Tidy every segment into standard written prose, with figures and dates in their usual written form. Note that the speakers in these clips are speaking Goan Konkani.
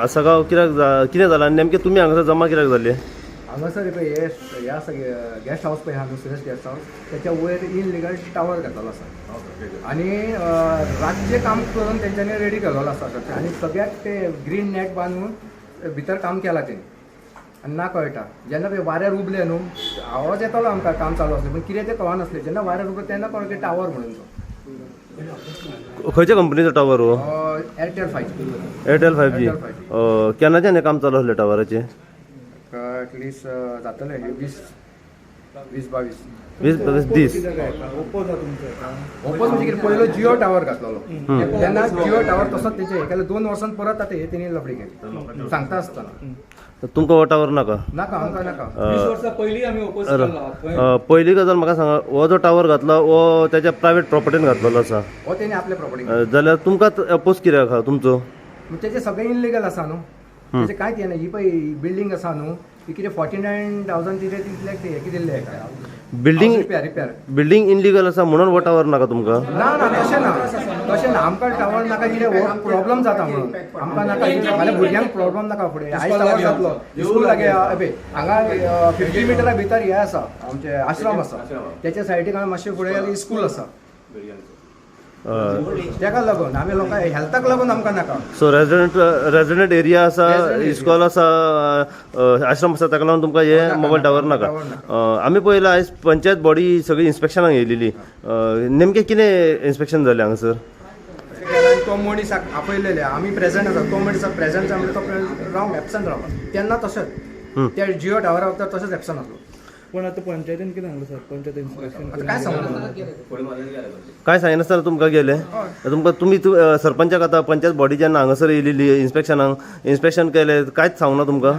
आसगांव कित्याक कितें जालां आनी नेमकें तुमी हांगासर जमा कित्याक जाले? हांगासर पळय हे आसा गेस्ट हावस पळय आहा न्हू, सुरेश गेस्ट हावस, त्याच्या वयर इनलिगल टावर घातलेलो आसा आनी रातचें काम करून तेंच्यांनी रेडी केलेलो आसा आनी सगळ्याक ते ग्रीन नॅट बांदून भितर काम केलां तेणी आनी ना कळटा. जेन्ना पळय वाऱ्यार उबले न्हू, आवाज येतालो आमकां, काम चालू आसलें, पूण कितें तें कळनासलें. जेन्ना वाऱ्यार उबलें तेन्ना कळ्ळें की टावर म्हणून तो. खंयच्या कंपनीचो टावर हो? Airtel 5G. Airtel 5G. Airtel 5G. केन्नाच्यान हें काम चालू आसलें टावराचें? एटलिस्ट जातलें 20-22. 20-22 दीस. ओपोज म्हणजे कितें, पयलो जिओ टावर घातलेलो तेन्ना जिओ टावर तसोच तेचे हे केले. 2 वर्सां परत आतां हे तेणी लफडी केली सांगता आसतना. तुमकां हो टावर नाका? नाका, आमकां नाका. 20 वर्सां पयलीं आमी ओपोज केल्लो. पयली गजाल म्हाका सांगा, हो जो टावर घातला हो त्याच्या प्रायवेट प्रॉपर्टीन घातलेलो आसा, हो तेणी आपल्या प्रॉपर्टी. जाल्यार तुमकां अपोज कित्याक आहा तुमचो? तेचे सगळें इनलिगल आसा न्हू, तेचे कांयच हें ना. ही पळय बिल्डींग आसा न्हू, ती कितें 49,000 तिचे तितले हे कितें दिल्ले बिल्डींग रिपेर. बिल्डींग इनलिगल आसा म्हणून हो टावर नाका तुमकां? ना ना, तशें ना, तशें ना. आमकां टावर नाका, कितें हो प्रॉब्लम जाता म्हणून आमकां नाका. फाल्यां भुरग्यांक प्रॉब्लम नाका फुडें. आयज टावर जातलो, स्कूल लागीं पळय हांगा 50 मिटरा भितर हें आसा, आमचें आश्रम आसा, तेच्या सायडीक हांगा मातशें फुडें गेल्यार स्कूल आसा. तेका लागून आमी लोकांक हेल्थाक लागून आमकां नाका. सो रेजिडंट एरिया आसा, इस्कॉल आसा, आश्रम आसा, ताका लागून तुमकां हे मोबायल टावर नाका. आमी पळयलां आयज पंचायत बॉडी सगळी इन्स्पेक्शनाक येयलेली, नेमकें कितें इन्स्पेक्शन जालें हांगासर? तो मनीस आपयलेले, आमी प्रेझेंट आसा, तो मनीस प्रेझेंट म्हणजे तो रावंक एबसंट रावला तेन्ना तशेंच त्या जिओ टावरा वखदार तशेंच एबसंट आसलो. पण आता पंचायतीन कितें सांगलें सर? पंचायत इन्स्पेक्शन काय सांगू? काय सांगिनासतना तुमकां गेले? तुमकां तुमी सरपंचाक आतां पंचायत बॉडी जेन्ना हांगासर येयलेली इन्स्पेक्शनाक, इन्स्पेक्शन केलें, कांयच सांगना तुमकां?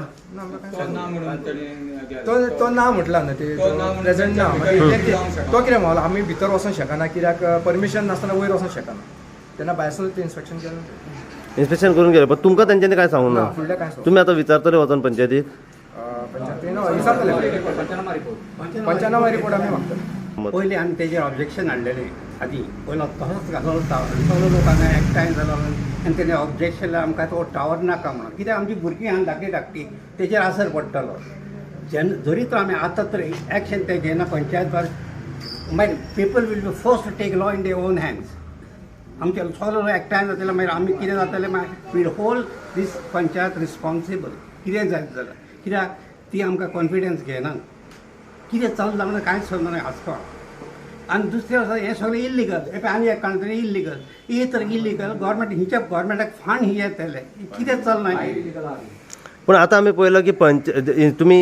तो ना म्हटला न्हू, ते प्रेझेंट ना. तो कितें म्हणलो, आमी भितर वचोंक शकना कित्याक परमिशन नासतना वयर वचोंक शकना. तेन्ना भायरसून ते इन्स्पेक्शन केलें. इन्स्पेक्शन करून गेले, पण तुमकां तेंच्यांनी काय सांगू ना? फुडलें काय? तुमी आतां विचारतले वचोन पंचायतीक? पंचायतीन विचारतले, पंचनामा रिपोर्ट आमी मागतले. पयलीं आमी तेजेर ऑब्जेक्शन हाडलेलें आदी. पयलो तसोच घातलो टावर, सगळो लोक हांगा एकठांय जालो आनी तेणे ऑब्जेक्शन, आमकां तो टावर नाका म्हणून. कित्याक आमची भुरगीं आहा धाकटी धाकटी, तेजेर आसर पडटलो. जेन्ना जरी तर आमी आतां तर एक्शन ते घेयना पंचायत बार, मागीर people will be forced to take law in their own hands. आमचे सगळे लोक एकठांय जातले, मागीर आमी कितें जातलें, मागीर we'll hold this panchayat responsible कितें जायत जाल्यार. कित्याक ती आमकां कॉन्फिडन्स घेयना. कितें चल्लां म्हणून कांयच समजना आसपाक. आनी दुसरें आसा, हें सगळें इल्लिगल. हें पळय आनी एक कांय तरी इल्लिगल, ही तर इल्लिगल गव्हर्मेंट, हिंच्या गव्हर्मेंटाक फंड ही येतले. कितें चल्लां? पण आतां आमी पळयलां की पंच तुमी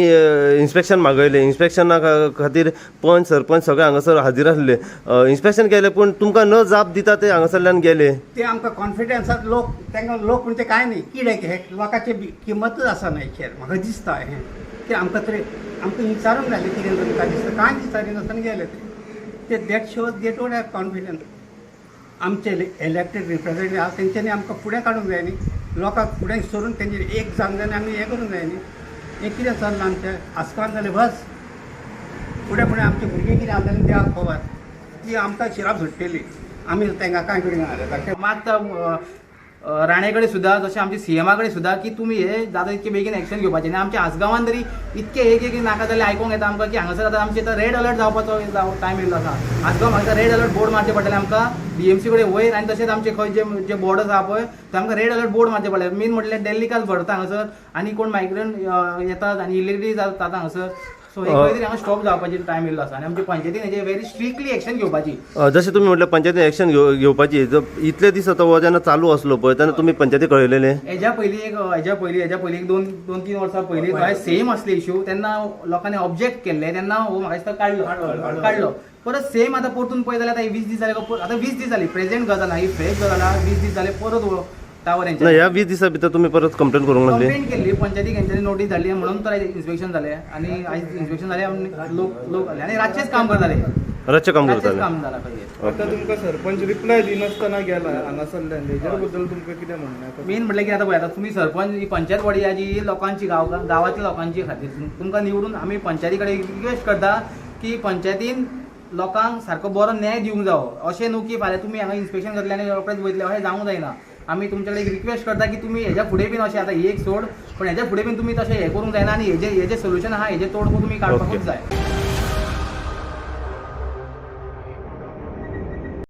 इन्स्पेक्शन मागयलें, इन्स्पेक्शना खातीर पंच सरपंच सगळे हांगासर हाजीर आसले, इन्स्पेक्शन केलें, पूण तुमकां न जाप दिता ते हांगासरल्यान गेले. ते आमकां कॉन्फिडन्सात लोक, तांकां लोक म्हणजे कांय न्ही, किडें हे लोकांचे किंमतच आसना हेचेर. म्हाका दिसता हें की आमकां तरी आमकां विचारूंक जाय कितें तुमकां दिसता. कांय विचारिनासतना गेले ते. That shows they don't have confidence. आमचे इलेक्टेड रिप्रेझेंटेटिव्ह आसा तेंच्यांनी आमकां फुडें काडूंक जाय न्ही, लोकांक फुडें सरून तेंचेर एक जावंक जाय आनी आमी हें करूंक जाय न्ही. हें कितें चल्लां आमचें आसपाक जालें बस. फुडें फुडें आमची भुरगीं कितें जातलें देवाक खबर. ती आमकां शिराप सुट्टली, आमी तांकां कांय करूंक ना. मात राणे कडेन सुद्दां, जशें आमच्या सीएमा कडेन सुद्दां की तुमी हे जाता तितके बेगीन एक्शन घेवपाचें. आनी आमच्या आसगांवान तरी इतके एक एक नाका जाल्यार आयकोंक येता आमकां की हांगासर आतां आमचे आतां रेड अलर्ट जावपाचो टायम येयल्लो आसा. आसगांव म्हाका रेड अलर्ट बोर्ड मारचे पडटले आमकां डीएमसी कडेन वयर, आनी तशेंच आमचे खंय जे जे बोर्ड आसा पळय ते आमकां रेड अलर्ट बोर्ड मारचे पडले. मेन म्हटल्यार डेल्लिकाच भरता हांगासर आनी कोण मायग्रंट येतात आनी इलिगली जाता हांगासर. सो हे खंय तरी हांगा स्टॉप जावपाची टायम येयल्लो आसा आनी आमची पंचायतीन हेजेर व्हेरी स्ट्रिक्टली एक्शन घेवपाची. जशें तुमी म्हटलें पंचायतीन एक्शन घेवपाची, इतले दीस आतां हो जेन्ना चालू आसलो पळय तेन्ना तुमी पंचायती कळयलेलें? हेज्या पयलीं एक 2-3 वर्सां पयलीं थंय सेम असले इशू, तेन्ना लोकांनी ऑब्जेक्ट केल्ले, तेन्ना हो म्हाका दिसता काडलो. परत सेम आतां परतून पळयत जाल्यार आतां 20 दीस जाले, आतां 20 दीस जाली. प्रेझेंट गजाल आहा ही, फ्रेश गजाल आहा. 20 दीस जाले परत हो टावर. ना, हेंच्या ह्या 20 दिसां भितर तुमी परत कंप्लेन करूंक नासली? कंप्लेन केल्ली पंचायतीक, हेंच्यांनी नोटीस धाडली म्हणून तर आयज इन्स्पेक्शन जालें. आनी आयज इन्स्पेक्शन जालें आनी लोक लोक आसले आनी रातचेच काम करताले. रातचें काम रातचेच करताले. काम जालां खंय. आतां तुमकां सरपंच रिप्लाय दिनासतना गेला हांगासरल्यान, हेजेर बद्दल तुमकां कितें म्हणणें आसा? मेन म्हटलें की आतां पळय, आतां तुमी सरपंच, ही पंचायत बॉडी आहा जी लोकांची, गांवांतल्या लोकांची खातीर तुमकां निवडून, आमी पंचायती कडेन रिक्वेस्ट करता की पंचायतीन लोकांक सारको बरो न्याय दिवंक जावो. अशें न्हू की फाल्यां तुमी हांगा इन्स्पेक्शन करतले आनी रोखडेच वयतले, अशें जावंक जायना. आमी तुमचे कडेन एक रिक्वेस्ट करता की तुमी हेज्या फुडें बीन अशें आतां एक सोड, पण हेज्या फुडें बीन तुमी तशें हें करूंक जायना आनी हेजें सोल्युशन आहा, हेजें तोडगो तुमी काडपाकूच जाय.